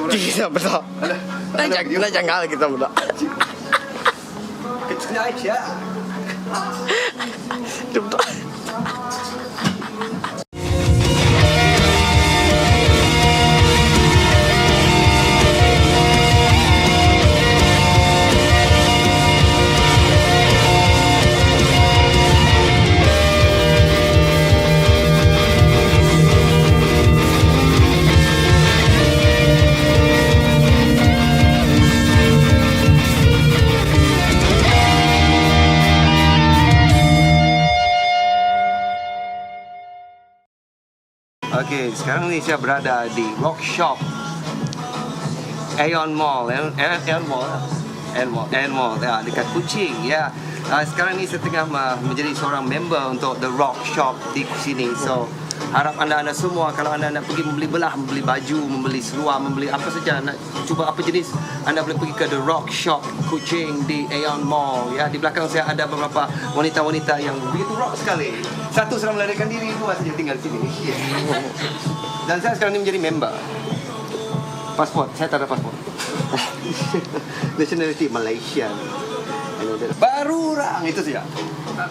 Kita meda. Enda janggal kita meda. Okey, sekarang ni saya berada di Rock Shop Aeon Mall, Aeon, Aeon Mall, Aeon Mall, Aeon Mall, ya, dekat Kuching, ya. Uh, sekarang ni saya tengah menjadi seorang member untuk The Rock Shop di sini. So, harap anda-anda semua kalau anda nak pergi membeli belah, membeli baju, membeli seluar, membeli apa saja, nak cuba apa jenis, anda boleh pergi ke The Rock Shop Kuching di Aeon Mall. Ya, di belakang saya ada beberapa wanita-wanita yang begitu rock sekali. Satu sedang melarikan diri, dua saja tinggal di sini. Yeah. Dan saya sekarang ni menjadi member. Pasport, saya tak ada pasport. Nationality Malaysian. Baru orang itu saja.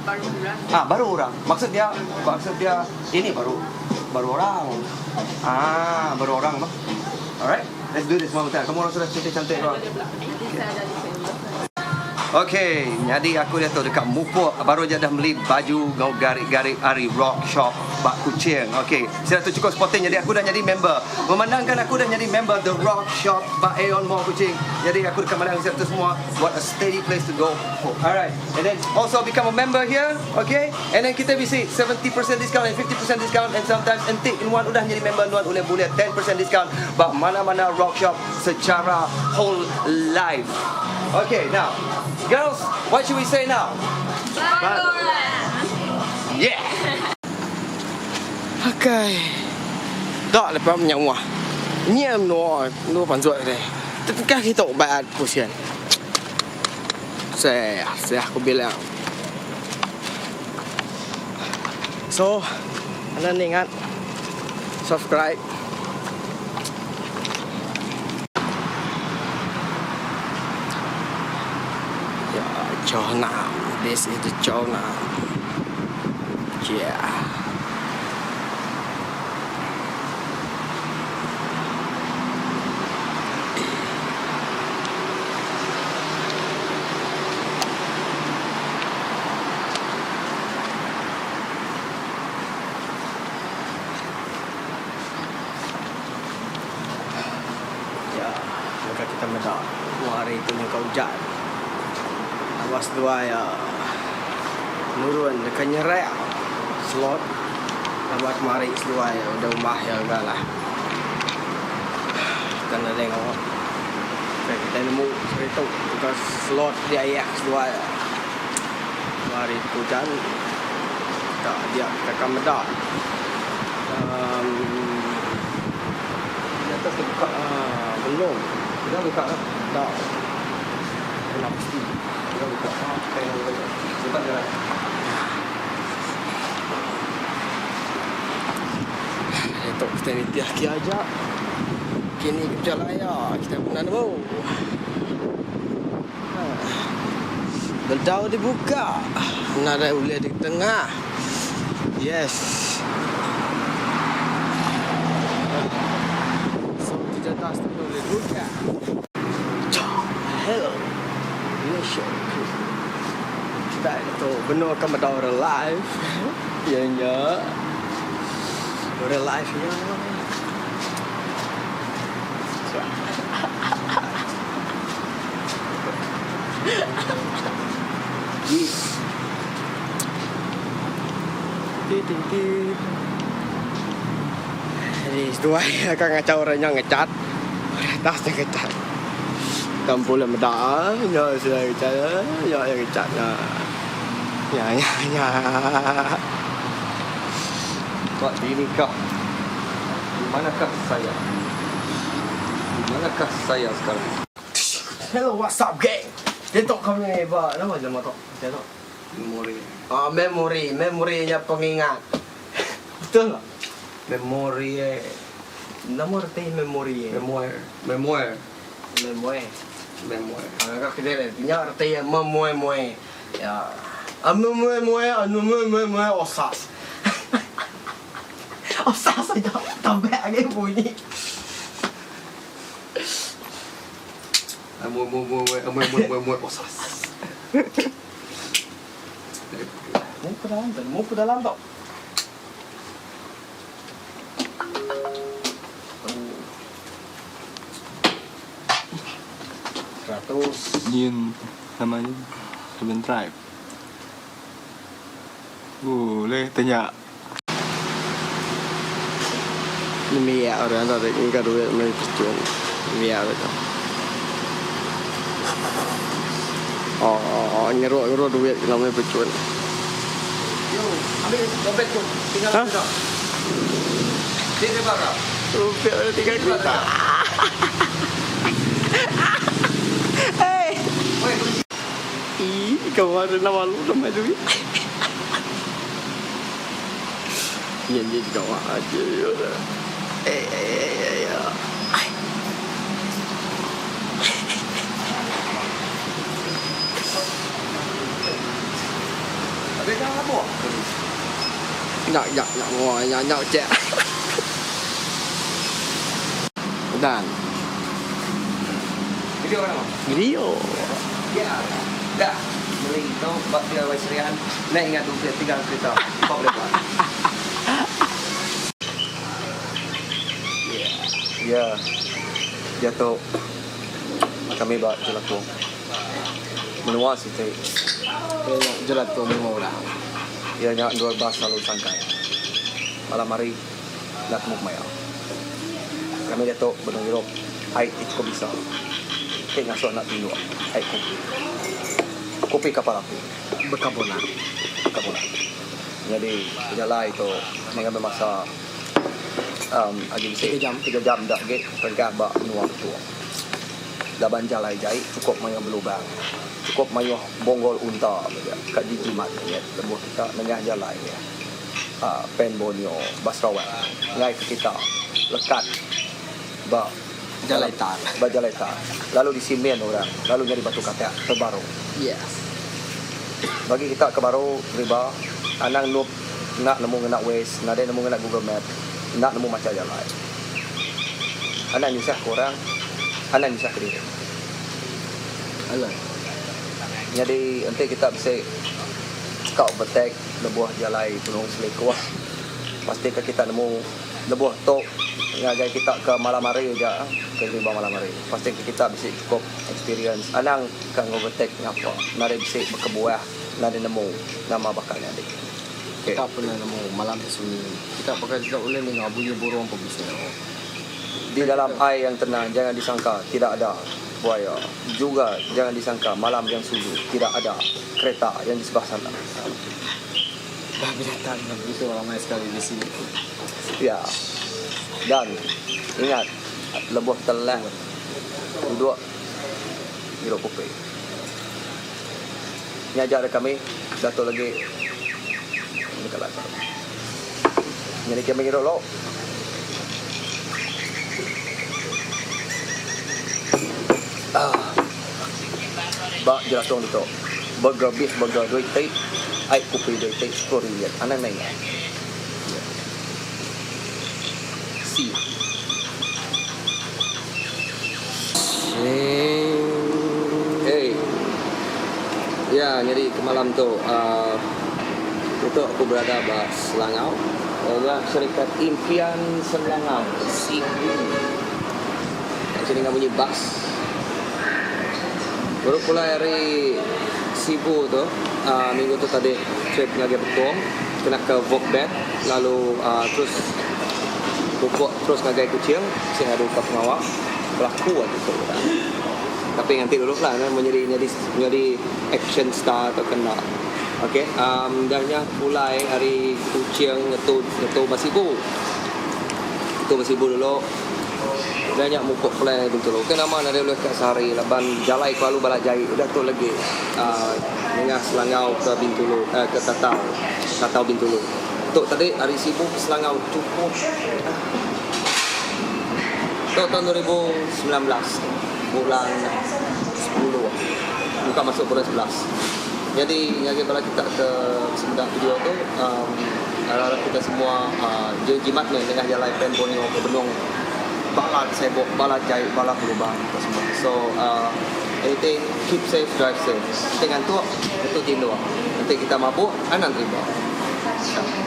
Baru orang. Ah, baru orang. Maksud dia, maksud dia ini baru baru orang. Ah, baru orang apa? Alright, let's do this one more time. Kamu orang sudah cantik-cantik kau. Okay, jadi aku dia tu dekat Mupuk baru je dah beli baju ngau garik-garik hari rock shop bak Kuching. Okay, saya tu cukup sporting jadi aku dah jadi member. Memandangkan aku dah jadi member The Rock Shop bak Aeon Mall Kuching. Jadi aku dekat Malang saya tu semua what a steady place to go. Alright, and then also become a member here, okay? And then kita bisa 70% discount and 50% discount and sometimes entik in one udah jadi member nuan boleh boleh 10% discount bak mana-mana rock shop secara whole life. Okay, now Girls, what should we say now? Bye. Yeah. Okay. Tak lepas menyawa. Ni am no no panzuat deh. Tekan kita ubat pusian. Saya saya aku bilang. So, anda ni ingat subscribe Ya, Jonam. This is the Jonam. Yeah. Ya, maka kita medak hari itu yang kau hujan. Awas dua ya. Nurun dekat nyerek slot. Nampak kemari seluar ya udah rumah ya enggak lah. Kena tengok. Kayak kita nemu cerita bukan slot dia ya seluar. Hari itu hujan. Tak dia kita akan medak. Um, Di atas dah buka. ah, belum. Sudah buka lah. Tak. Kena pasti. Sudah buka. Kayak Sebab dia. Itu kita ni tiah kia aja. Kini ke jalan ya, kita pun nemu. Ha. Bedau dibuka. Nada boleh di tengah. Yes. So di atas tu boleh buka. Hello. Malaysia. Kita itu benar kan bedau live. Ya ya. Real life ya. Ti ti ti. Jadi seduai akan ngacau orangnya ngecat. Atas dia ngecat. Kampung lah medak, ya sudah ngecat, ya ya ngecat ya. Ya ya ya. Pak inikah? Di manakah saya? Di manakah saya sekarang? Hello, what's up, gang? Dia tok kami ba, nama nama tok? Dia tok. Memori. Ah, memori, memorinya pengingat. Betul tak? Memori eh. Nama reti memori? Memoir. Memoir. Memoir. Memoir. Ngaga kediri nya reti iya memoir-moir. Ya. Memoir-moir, memoir-moir osas. Osas aja tabak agi bunyi. Memoir-moir, memoir-moir osas. Mu ke dalam tu, mu ke dalam tu. 100. Nyin nama nyin Urban Tribe. Boleh tanya. Nembiak orang tadi ngiga duit meri percun. Nembiak tu. Oh, ngeruk-ngeruk duit kena meri percun. Yo, ambil dompet tu. Tinggal Ha? tu. Dia dia bakal. Rupiah dah tinggal kita. Hey. Oi, Ih, kau ada nama lu sama duit. Nyanyi kau aja ya. Eh, eh, eh, eh. Habis kau apa? Nhậu nhậu nhậu ngồi nhậu nhậu chẹ. Dan Video kan nama? video. Ya. Dah. Beli tu bak dia wai serian. Nak ingat tu dia tinggal kereta. Kau boleh buat. Ya. Dia tu kami buat jelatung. Menua siti. Jelatung menua orang. Iya nya dua bas selalu sangkai. Malam hari nak temuk maya. Kami diatu benung irup ai ti cukup bisa. Ti ngasuh anak tinduk ai kopi. Kopi kapal api. Bekabuna. Bekabuna. Nyadi pejalai tu mengambil masa um, agi bisi 3 jam. 3 jam da agi terengkah ba menua ketua. Laban jalai jai cukup mayuh belubang. Cukup mayuh bonggol unta mega ka jijimat mega lebuh kita nengah jalai iya. Aaa Pan Borneo ba Sarawak enggai ke kita lekat ba Jalai tar. Ba jalai tar lalu disimen orang lalu nyadi batu katak terbaru. Yes. Bagi kita ke baru riba anang nup enda nemu ngena Waze nadai nemu ngena Google Map enda nemu macha jalai. Anang nyusah ke orang anang nyusah ke diri. Alai. Nyadi enti kita bisi ka overtake lebuh jalai Gunung Selikuh pastika kita nemu lebuh tu ngagai kita ke malam hari aja ke deriba malam hari pastika kita bisi chukup experience anang ka overtake ngapa nadai bisi bekebuah nadai nemu nama baka nyadi. Okay. Kita pernah nemu malam ti sunyi kita pakai tidak ulih ninga bunyi burung pun bisi. Di dalam air yang tenang jangan disangka tidak ada buaya juga jangan disangka malam yang sunyi tidak ada kereta yang di sebelah sana. Dah binatang yang begitu ramai sekali di sini. Ya. Dan ingat lebuh telah duduk ngirup kopi. Nya aja ari kami Datuk lagi dekat latar. Nyadi kami ngirup lo. Ah. Ba jelatung ditu. Burger beef burger duit ti, ai kopi duit ti sepuluh ringgit. Anang meh ingat. See. Hey. Ya, nyadi ke malam tu uh, ditu aku berada ba Selangau. Iya nya syarikat Impian Selangau, Sibu. Sini ninga bunyi bas. Baru pulai ari Sibu tu uh, minggu tu tadi trip ngagai Betong kena ke Vokbet lalu uh, terus pupuk terus ngagai Kuching sing adu ka pengawa belaku agi tu udah. Tapi nganti dulu lah ne menyadi nyadi nyadi action star tauka enda. Okey um dah nya pulai ari Kuching ngetu ngetu ba Sibu. Ngetu ba Sibu dulu dah nya mupuk pulai ngagai Bintulu. Ke nama nadai ulih ka sehari laban jalai kelalu bala jai udah tu lagi um nengah Selangau ke Bintulu um ke Tatau Tatau Bintulu. Tu tadi ari Sibu ke Selangau chukup. Tu taun 2019 bulan sepuluh deka masuk bulan 11. Nyadi ngagai bala kita ke semeda video tu um arap kita semua um jimat meh nengah jalai Pan Borneo ke benung balat sibuk balat jai balat belubang kita semua. So um anything keep safe drive safe. Enti ngantuk ngetu tinduk. Enti kita mabuk anang driba. Ciao.